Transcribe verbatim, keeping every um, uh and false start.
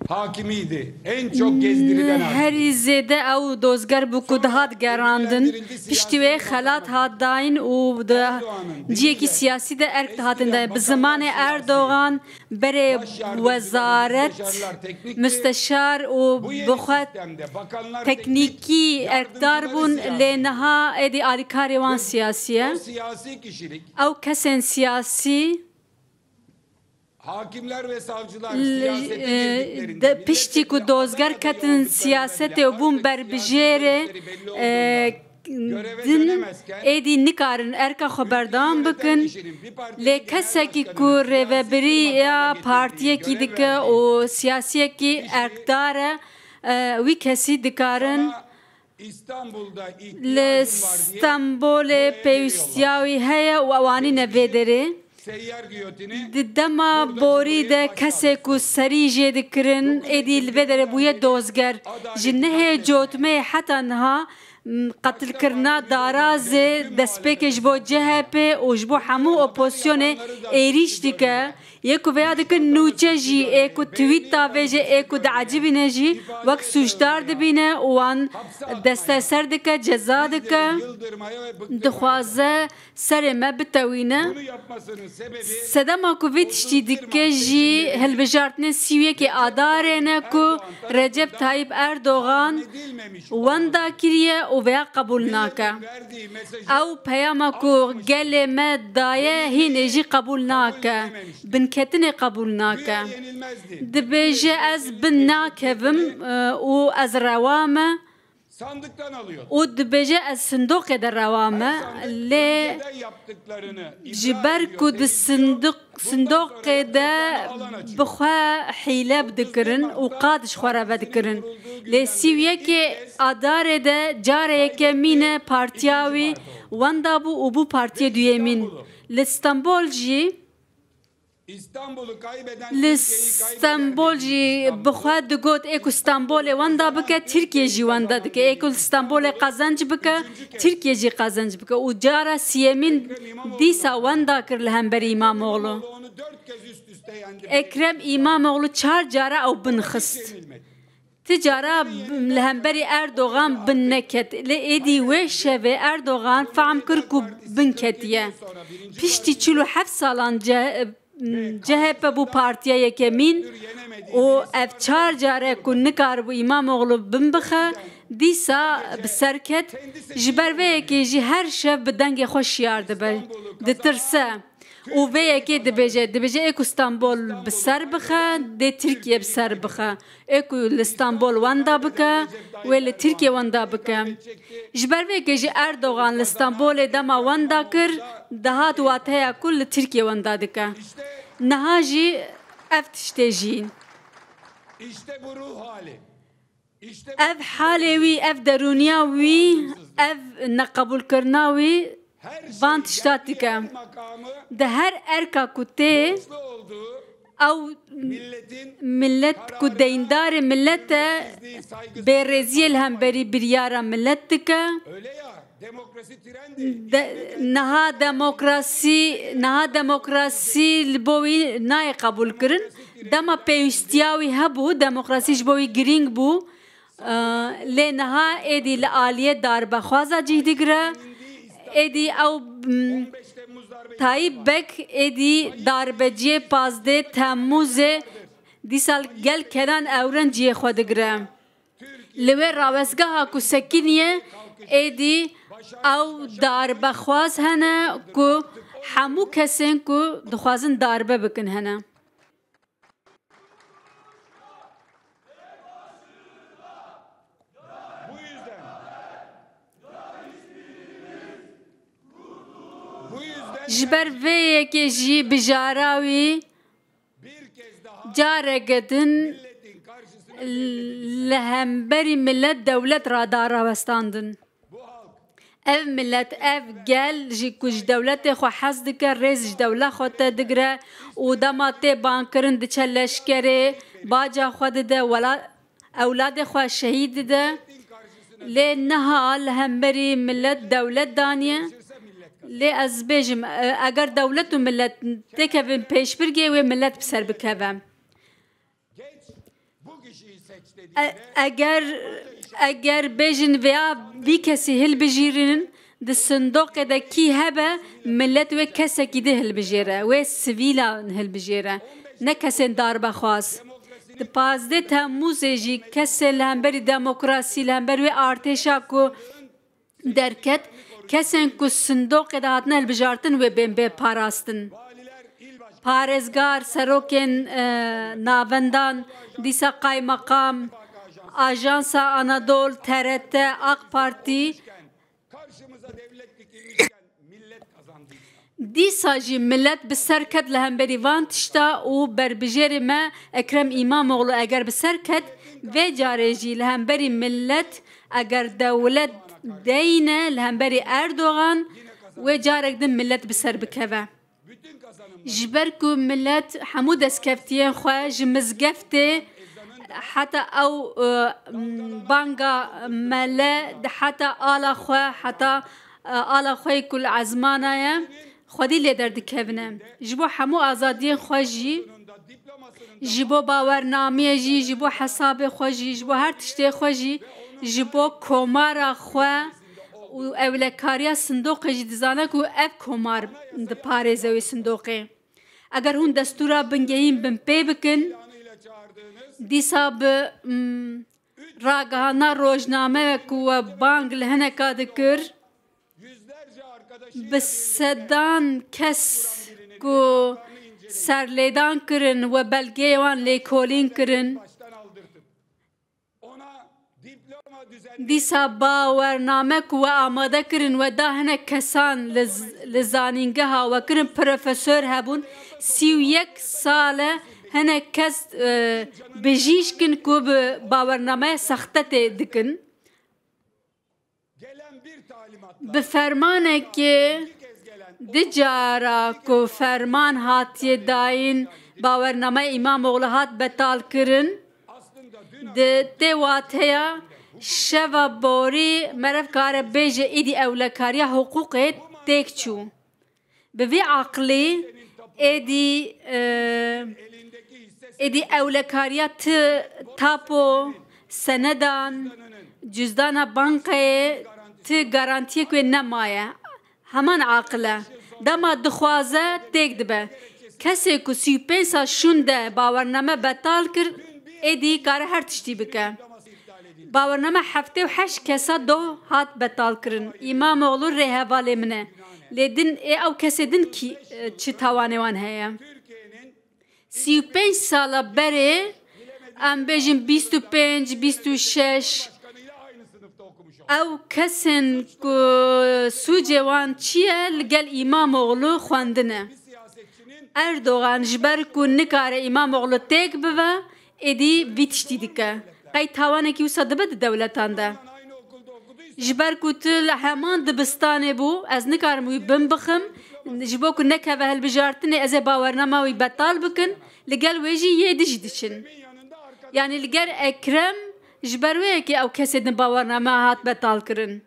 hakimiydi. En çok gezdirilen hakim. Herî zêde ew dozger bû ku dihat gerandin. Piştî wê xelat hat dayîn û di ciyekî siyasî de erk dihatin dayîn. Bi zimanê Erdogan berê wezaret, musteşar û bixwe teknîkî erkdar bûn, lê niha êdî alîkarê wan siyasî ye. Ew kesên siyasî Hakimler ve savcılar li, siyasete e, girdiklerinde de, piştî ku dozger ketin siyasetê û bûn berbijêrê, e, din êdî nikarin erka xwe berdewam bikin. Lê kesekî ku rêvebiriya partiyekî dike û siyasiyekî erkdar e, e, wî kesî dikarin Li Stenbolê pêwîstiya wî heye û ew anîne vê derê. Di dema borî de kesê ku serî jê dikirin, êdî li vê derê bûye dozger. Ji nehê cotmeyê heta niha, m, qetilkirina darazê destpêkê ji bo C H P û ji bo hemû opozisyonê êrîş dike. Yê ku vêya dikin nûçe jî, ê ku twît davêje, ê ku diecibîne jî wek sûcdar dibîne û wan desteser dike, ceza dike, dixwaze serê me bitewîne. Sedema ku vê tiştî dike jî hilbijartinên sî û yekê Adarê ne ku Recep Tayyip Erdogan wenda kiriye û vêya qebûl nake. Ew peyama ku gelê me daye hînê jî qebûl nake. Binketinê qebûl nake. Dibêje ez bin nakevim, e, û ez rewa me. Û dibêje ez sindoqê de rewa me. Lê ji ber ku di sindiq-, sindoqê de bi xwe hîle dikirin û qad ji xwe re vedikirin. Lê sî û yekê Adarê de cara yekemîn e partiya wî wenda bû û bû partiyê duyemîn. Li Stenbol jî, li Stenbol jî bi xwe digot, ê ku Stenbolê wenda bike, Tirkiye jî wenda dike. Ê ku li Stenbolê qezenc bike, Tirkiye jî qezenc bike. Û cara siyemîn dîsa wenda kir li hemberî Îmamoğlu. Ekrem Îmamoğlu çar cara ew bin xist. Ti cara b-, li hemberî Erdogan bin neket. Lê êdî wê şevê Erdogan fehm kir ku bin ketiye. Piştî çil û heft salan ce-, C H P bû partiya yekemîn û ev çar care ku nikaribû Îmamoğlu bin bixe, dîsa bi ser ket. Ji ber vê yekê jî her şev bi dengê xwe şiyar dibe. Ditirse. Û vê yekê dibêje, dibêje ê ku Stenbol bi ser bixe, dê Tirkiye bi ser bixe. Ê ku li Stenbol wenda bike, wê li Tirkiye wenda bike. Ji ber vê yekê jî Erdogan li Stenbolê dema wenda kir, dihat wateya ku li Tirkiye wenda dike. Niha jî ev tiştê jî. Ev halê wî, ev derûniya wî, ev neqebûlkirina wî van tişta dike. Di her erka ku tê, ew millet ku deyndarê millet e, bêrêziyê li hemberî biryara millet dike. De, niha demokrasî, niha demokrasî li bo wî nayê qebûlkirin. Dema pêwîstiya wî hebû, demokrasî ji bo wî girîng bû. Lê niha êdî li aliyê darbexwaza cih digire. Êdî ew, m, Tayyip Beg êdî darbeciyê pazdeh Temmûzê dîsa gel Kenan Ewren cihê xwe digire. Li wê rawestgeha ku sekiniye, êdî ew darbexwaz hene ku hemû kesên ku dixwazin darbe bikin hene. Ji ber vê yekê jî bijara wî careke din li hemberî milet dewlet re da rawestandin. Ev milet, ev gel jî ku ji dewletê xwe hez dike, rêz ji dewla xwe te digire û dema tê bankirin diçe leşkerê, baca xwe dide, wela-, ewladê xwe şehîd dide. Lê niha li hemberî milet dewlet daniye. Lê ez bêjim, e, eger dewlet û milet têkevin pêşbirgê, wê milet bi ser bikeve. E-, eger, eger bêjin veya vî kesî hilbijêrin, di sindoqê de kî hebe, millet wê kesekî di hilbijêre, wê sivîlan hilbijêre, ne kesên darbexwaz. Di pazdeh Temmûzê jî kesên li hemberî demokrasî, li hember wê artêşa ku derket, kesên ku sindoqê de hatine hilbijartin wê bên bê parastin. Parêzgar, serokên, e, navendan, dîsa qaymeqam, Ajansa Anadol, T R T, AK Partî, dîsa jî millet bi ser ket li hemberî van tişta û berbijêrê me Ekrem Îmamoğlu eger bi ser ket, vê carê jî li hemberî millet, eger dewlet deyne li hemberî Erdogan, wê carek din millet bi ser bikeve. Ji ber ku millet hemû destkeftiyên xwe ji mizgeftê heta ew, e, banga mele, heta ala xwe, heta, e, ala xwe ku li ezmana ye, xwedî lê derdikevine. Ji bo hemû azadiyên xwe jî, ji bo bawernameyê jî, ji bo hesabê xwe jî, ji bo her tiştê xwe jî, ji bo komara xwe û ewlekariya sindoqê jî dizane ku ev komar diparêze wê sindoqê. Eger hûn destûra bingehîn binpê bikin, dîsa bi, mm, ragihana rojname ku we bang li hineka dikir, bi sedan kes ku serlêdan kirin, we belgeyê wan lêkolîn kirin. Dîsa bawername ku we amade kirin, we da hinek kesan li z-, li zanîngeha we kirin, profesor hebûn, sî û yek sal e hinek kes, e, bijîşk in ku bi bawernameya sextetê dikin. Bi fermanekê du cara ku ferman hatiye dayîn, bawernameya Îmamoğlu hat betal kirin, di tê wateya şeva borî meriv kare bêje, îdî ewlekariya hiqûqê têk çû. Bi vî aqilî êdî, e, êdî ewlekariya ti tapo, senedan, cüzdana bankayê, ti garantiyek wê nemaye. Heman aqil e. Dema dixwaze têk dibe. Kesê ku sî û pênc sal şûnde bawername betal kir, êdî kare her tiştî bike. Bawername heftê û heşt kesa doh hat betal kirin. Îmamoğlu rêhevalê min e. Lê din ê ew kesê din kî, e, çi tawanê wan heye? Sî û pênc sala berê, em bêjin bîst û pênc, bîst û şeş, ew kesên ku sûcê wan çi ye, li gel Îmamoğlu xwendine. Erdogan ji ber ku nikare Îmamoğlu têk bive, êdî vî tiştî dike. Qey tawanekî wisa dibe di dewletan de? Ji ber ku tu li heman dibistanê bû, ez nikarim wî bin bixim, ji bo ku nekeve hilbijartinê, ez ê bawernama wî betal bikin, li gel wê jî yê dijî diçin. Yanî li gel Ekrem, ji ber wê yekê ew kesê din bawername hat betal kirin.